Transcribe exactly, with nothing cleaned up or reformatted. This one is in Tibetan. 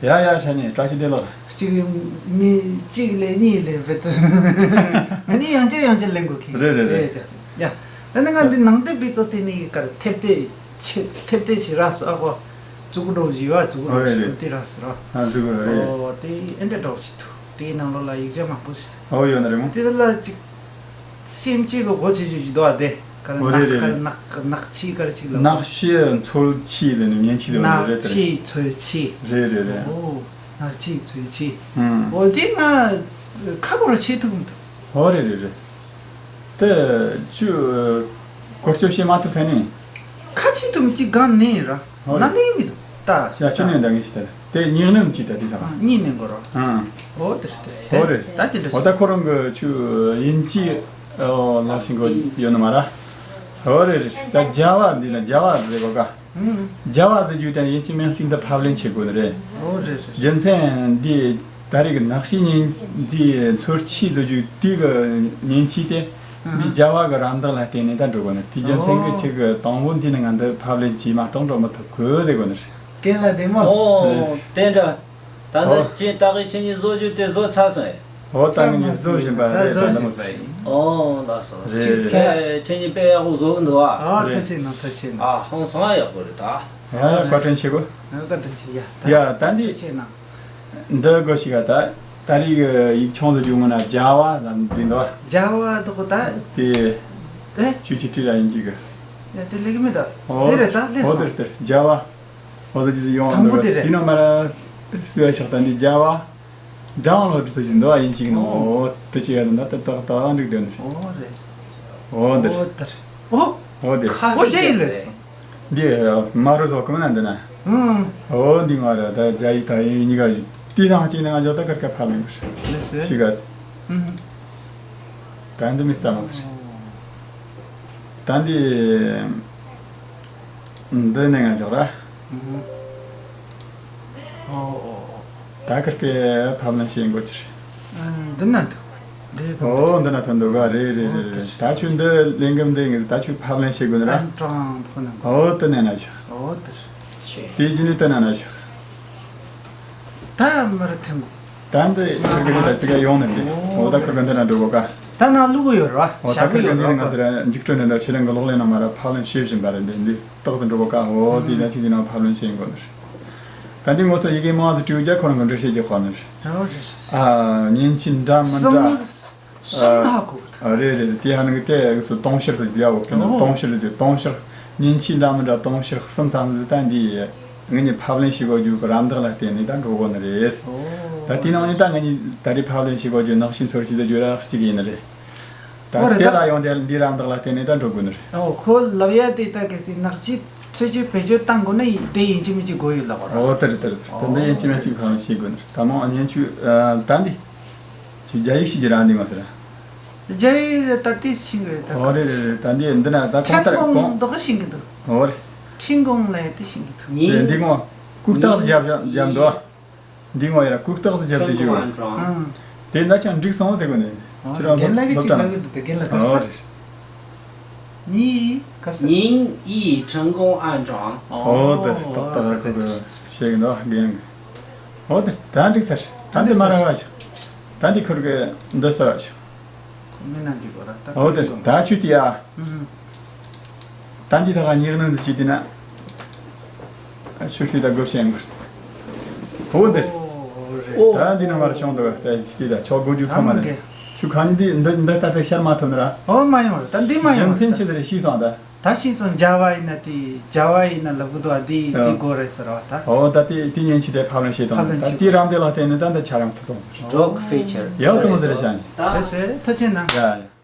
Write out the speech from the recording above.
ཡ་ཡ། ཤ་ཉེ་བཀྲ་ཤིས་བདེ་ལེགས། གཅིག་མི་གཅིག་ལས་གཉིས་ལས་བེད། མི་ནི་ཡང་བསྐྱར་ཡང་བསྐྱར་ལེན་དགོས་ཁེ། རེད་རེད་རེད། ཡ། ད་ནི་ང་འདི་ནང་དེབ་བི་ཙོ་དེ་ནི་གར་ཐེབས་ཏེ་ཆེ་ཐེབས་ཏེ་ཆེ་ར་སོ་ཨ་གོ། ཙུ་གུ་འགྲོ་བཞི་བ་ཙུ་གུ་འགྲོ་བཞི་བ་དེ་ར་སོ་ར། ཨ་ཙུ་གུ་རེད། ཨོ་དེ་ཨེ་འདྲ་འགྲོ་ཆི་ཐུ། དེའི་ནང་ལོགས་ལ་ཡིག་ཆ་མང་པོ་ཞིག་ཨོ་ཡོད་ན་རེད་མོ། དེ་ལ་ཅིག་སེམས་ཅན་གྱི་སྒོ་ཕྱེ་རྒྱུ་ཞིག་འདུག་ཨ། དེ་ག་རེ། ཨོ་རེད་ནག་རེད་ག་རེ། རེད་ནག་ནག་ཕྱིས་ག་རེ་ཅིག་ལ། ནག་ཕྱིས་འཚོལ་ཕྱིས་ལ་ནི་ཉེན་ཆི་ལ་ནག་རེད་དེ་རེད། ཕྱིས་འཚོལ་ཕྱིས། རེད་རེད་རེད། ཨོ་ནག་ཕྱིས་འཚོལ་ཕྱིས། ཨུམ། ཨོ་དེ་ང་ཁ་པོ་ར་ཆེ་ཐུག་མི་འདུག་ཨོ་རེད་རེད་རེད། དེ་ཆུ་བཀོལ་སྤྱོད་བྱེད་མ་ཐུབ་ཐལ་ནི། ཁ་ཆེ་ཐུག་མི་ཅིག་གང་ནས་ར། ཨོ་ན་རེད། ལེ་མི་འདུག་ད་ཡ་ཆུ་ནས་འདང་ངེས་ཤི་ད་དེ་ཉིག་ནོན་གྱིས་ད་དེ་ཚང་མ། གཉིས་ནས་འགོ་རོ། ཨང་། ཨོ་དེ་རེད་དེ། ཨོ་རེད། ད་དེ་འདྲ་ཨོ་ད་ཁོ་རང་གི་ཆུ་ཡིན་གྱི་ཨོ་ལོ་ཤིང་གོ་ཡོད་ནི་མ་ར། ཨོ་རེད་རེད། ད་རྒྱ་བ་འདི་ན་རྒྱ་བ་རེད་གོ་ག་ཨང་། རྒྱ་བ་ཟེར་རྒྱུ་དེ་ཡིན་གྱི་མིང་ཤིང་ད་ཕབ་ལེན་བྱེད་དགོས་ནི་རེད། ཨོ་རེད་རེད། རྒྱུ་མཚན་འདི་ད་རེས་ཀྱི་ནག་ཤིས་ཉིན་འདི་འཚོལ་ཕྱིས་ཟེར་རྒྱུ་དེ་གི་ཉིན་གཅིག་དེ། འདི་རྒྱ་བ་གི་རམ་འདེགས་ལ་བརྟེན་ནས་ད་འགྲོ་དགོས་ནི། དེ་རྒྱུ་མཚན་གྱི་ཨོ་ཆེད་གི་དང་པོ་འདི་ནི་ང་འདི་ཕབ་ལེན་བྱས་མ་གཏོགས་འགྲོ་མི་ཐུབ་གི་ཟེར་དགོས་ནི་རེད། རྒན་ལགས་བདེ་མོ། ཨོ་དེ་འདྲ། ད་ལྟ་ཨོ་ཁྱེད་ད་གི་ཁྱེད་གཉིས་བཟོ་རྒྱུ་དེ་བཟོ་ཚར་སོང་ཨེ། ཨོ་ད་ངས་ནི་བཟོ་བཞིན་པ་ད་རེད། བཟོ་ད་ལྟ་བཞིན་པ་ཡིན། ཨོ་ལགས་སོ། རེད་རེད། ཁྱེད་ཁྱེད་གཉིས་དཔེ་ཡག་པོ་བཟོ་གི་འདུག་ཨ། ཨོ་རེད། ཐུགས་རྗེ་གནང་། ཐུགས་རྗེ་གནང་། ཨ་ཧང་སང་ཡག་པོ་རེད་ད། ཡ་བཀའ་དྲིན་ཆེ་གོ། ཨ་བཀའ་དྲིན་ཆེ། ཡ་ད་ཡ་ད་འདི་ཐུགས་རྗེ་གནང་། འདི་གོ་ཞིག་ག་ད། ད་རེས་ཀྱི་ཡིག་ཆུང་དུ་བརྗོད་ངོ་ན་རྒྱ་བ་ལ་འཛིན་དོ། རྒྱ་བ་དོ་གོ་ད། དེ་ཨེ་ཆུ་ཆུ་ཁྲི་ར་ཡིན་གཅིག་གི། ཡ་དེ་ལེགས་མེད་ད། ཨོ་དེ་རེད་ད། ལེགས་ཨོ་སོང་། དེར་དེར་རྒྱ་བ། ཨོ་དེ་ཅི་ཡོང་དང་པོ་དེ་རེད། དེ་ནོ་མ་ར་སུ་ཡ་ཆགས་ད་འདི་རྒྱ་བ། འདྲ་བ་ལོ་དྲི་ཚོ་ཅི་འདོ་བ་ཡིན་གཅིག་ནོ། ཨོ་དེ་ཅི་ཡ་ན་ད་ད་ད་འགྲིག་དོན་རེད། ཨོ་རེད། ཨོ་དེར། ཨོ་དེར། ཨོ། ཨོ་དེ། ཁ་ཨོ་ཧྥེ་དེ་ཡིན་ཅན་ལེགས་སོང་། འདི་མ་རུ་སོགས་གང་ན་འདི་ན། ཨང་། འོ་འདི་ང་ར་ད་རྒྱ་ཡིག་ད་ཡིན་གཉིས་ཀ་དེ་དང་གཅིག་ནས་ང་འཇོག་ད་ཀར་ཀ་ཕབ་ལེན་གི་ཤི་ག་ཨང་། ད་འདི་མི་རྩ་མ་ཟེར། ད་འདི་འདི་ནས་ང་འཇོག་ར། ཨང་། ཨོ་ཨོ་ཨོ། ད་ཀར་ཀ་ཕབ་ལེན་བྱེད་འགོ་ཅི་རེད། ཨང་། འདི་ན་འདུག་འདི་ག་ཨོ་འདི་ན་ཐོན་འདུག་ག་རེད་རེད་རེད་རེད། ད་ཁྱོད་འདི་ལས་འགུལ་འདི་ངས་ད་ཁྱོད་ཕབ་ལེན་བྱེད་དགོས་ནི་ར། ཨན་ཀྲང་ཁོ་ན། ཨོ་དེ་ནས་ན་ཆག་ཨོ་དེ་རེད། དེ་རྗེས་ནས་དེ་ན་ན་ཆག་ད་མི་ར་ཐེམ་གོ། ད་འདི་ཁིར་གི་འདི་ད་ཅི་ག་ཡོང་ནི་འདི། ཨོ་ད་ཁིར་གི་འདི་ན་འགྲོ་གོ་ག་ད་ན་ལུག་ཡོད་ར། ཨོ་ད་ཤ་ཁིར་གི་ཡོད་འདི་ནི་ང་ར་ཟེར་འཇིགས་སྐྲོད་འདི་འདྲ་ཆེ་ལན་གི་གློག་ཀླད་ནང་མ་ར་ཕབ་ལེན་བྱེད་བཞིན་པ་རེད། འདི་འདི་ཏོག་ཙམ་འགྲོ་གོ་ག་ཨོ་དེ་ན་ཆི་འདི་ནང་ཕབ་ལེན་བྱེད་འགོ་ནི་རེད། ད་འདི་ངོ་ཚོ་ཡི་གེ་མང་ཙམ་བྲིས་རྒྱ་ཁོ་རང་གི་འགྲེལ་བཤད་ཀྱི་དཔར་ནི་རེད། ཨོ་རེད་རེད། ཨ་མཉེན་ཆས་འདྲ་མི་འདྲ། གསུམ། གསུམ་ཧ་གོ། ཨ་རེད་རེད། དེ་ཧ་ནི་གི་དེ་གི་སུ་དུང་ཕྱུར་དུ་ཡ་འོ་ཀི་ནི། ཨོ། དུང་ཕྱུར་དུ་དུང་ཕྱུར་མཉེན་ཆས་འདྲ་མི་འདྲ་དུང་ཕྱུར་གསུམ་ཙམ་ཟིག་ད་འདི་ངེད་གཉིས་ཕབ་ལེན་བྱེད་དགོས་རྒྱུ་གི་རམ་འདེགས་ལ་བརྟེན་ནས་ད་འགྲོ་དགོས་ནི་རེད། ཨོ། ད་དེ་ནང་ནས་ད་ངེད་གཉིས་ད་རེས་ཕབ་ལེན་བྱེད་དགོས་རྒྱུ་ནག་ཤིང་འཚོལ་བྱེད་དུ་རྒྱུ་ར་གཅིག་ཡིན་ནི་རེད། ད་ཨོ་རེད་དེ་ད། ལ་ཡོང་དེ་འདི་རམ་འདེགས་ལ་བརྟེན་ནས་ད་འགྲོ་དགོས་ནི་རེད། ཨོ་ཁོ་ལབ་ཡ་དེ་ད་གལ་སྲིད་ནག་ཆས་འཚོལ་བྱེད་བེད་སྤྱོད་བཏང་དགོས་ན་དེ་ཡིན་གཅིག་མིན་གཅིག་དགོས་ཡོད་ལབ་པ་ར། ཨོ་དེ་རེད་དེ་རེད། ད་འདི་ཡིན་གཅིག་མིན་གཅིག་ཕབ་ལེན་བྱེད་དགོས་ནི་རེད། ད་མང་ཨ་ཉན་ཆུ་ད་འདི། ཁྱོད་རྒྱ་ཡིག་ཤེས་ཀྱི་ར་འདི་མ་ཟེར། རྒྱ་ཡིག་ད་ལྟའི་ཤེས་ཀྱི་ཡོད་ད། ཨོ་རེད་རེད་རེད། ད་འདི་འདི་ན་ད་ཁྲན་གོང་ལྟར་གོང་གོང་། འདི་ག་ཤེས་ཀྱི་འདུག་ཨོ་རེད། ཁྲན་གོང་ལ་ཡ་དེ་ཤེས་ཀྱི་འདུག་དེ་འདི་གོང་ཀུག་རྟགས་སུ་རྒྱབ་རྒྱབ་འདུག་འདི་གོང་ཡ་ཀུག་རྟགས་སུ་རྒྱབ་དེ་རྒྱུ། ཨང་། དེ་ན་ཅང་འགྲིག་སོང་ཟེར་གོ་ནས། ཨོ་ཁྱེད་རང་རྒན་ལགས་ཀྱིས་སློབ་ཅིག་གྲྭ་ལབ་ཀྱི་འདུག་དེ་རྒན་ལགས་ག་ཨོ་ས་རེད། ནི་ག་ས། 您已成功安装། ཨོ་དེ་ཏག་ཏག་ཁོ་གི་ཤེས་ཀྱི་འདུག་རྒན་གྱི། ཨོ་དེ་ད་འགྲིག་ཚར། ད་འདི་མ་ར་བ་ཞིག་ད་འདི་ཁུར་གི་འདི་ས་བ་ཞིག་ཁོ་མི་ན་འགྲིག་གོ་ར་ད། ཨོ་དེ་ད་ཆུ་དེ་ཡ། ཨུ་ཧུ། ད་འདི་ད་ག་ཉེར་ནང་དུ་ཞིག་དེ་ན། ཆུ་དེ་ད་དགོས་ཤེས་འགོར། ཨོ་དེ། ཨོ་རེད། ད་འདི་ན་མ་ར་ཤོང་འདུག་ད་འདི་ད་ཆོག་དགོས་རྒྱུ་ཚང་མ་ནས། ཆུ་ཁ་ཉིན་འདི་འདི་འདི་ད་ད་ཤར་མ་ཐུབ་ན་ར། ཨོ་མ་ཡོང་ར་ད་འདི་མ་ཡོང་ར་ད། སེམས་ཆེ་ཟེར་ཤིག་སོང་ད། ད་ཤིང་ཙང་རྒྱ་བ་ཡིན་ན་དེ་རྒྱ་བ་ཡིན་ན་ལབ་གི་འདུག་ཨ་དེ་དེ་ཨ་དགོས་རེད་ཟེར་བ་ད། ཨོ་ད་དེ་དེ་ཉན་ཆི་དེ་ཕབ་ལེན་བྱེད་དང་ཕབ་ལེན་ད་བྱེད་དེ་དགོས། རང་དེ་ལ་བརྟེན་ནས་ད་འདི་ཆ་རང་ཐུབ་དང་། Drog feature། ཡག་དང་ཟེར་བྱ་ནི། ད་དེ་ཟེར་ཐུགས་ཆེ་གནང་། ཡ་ཡ།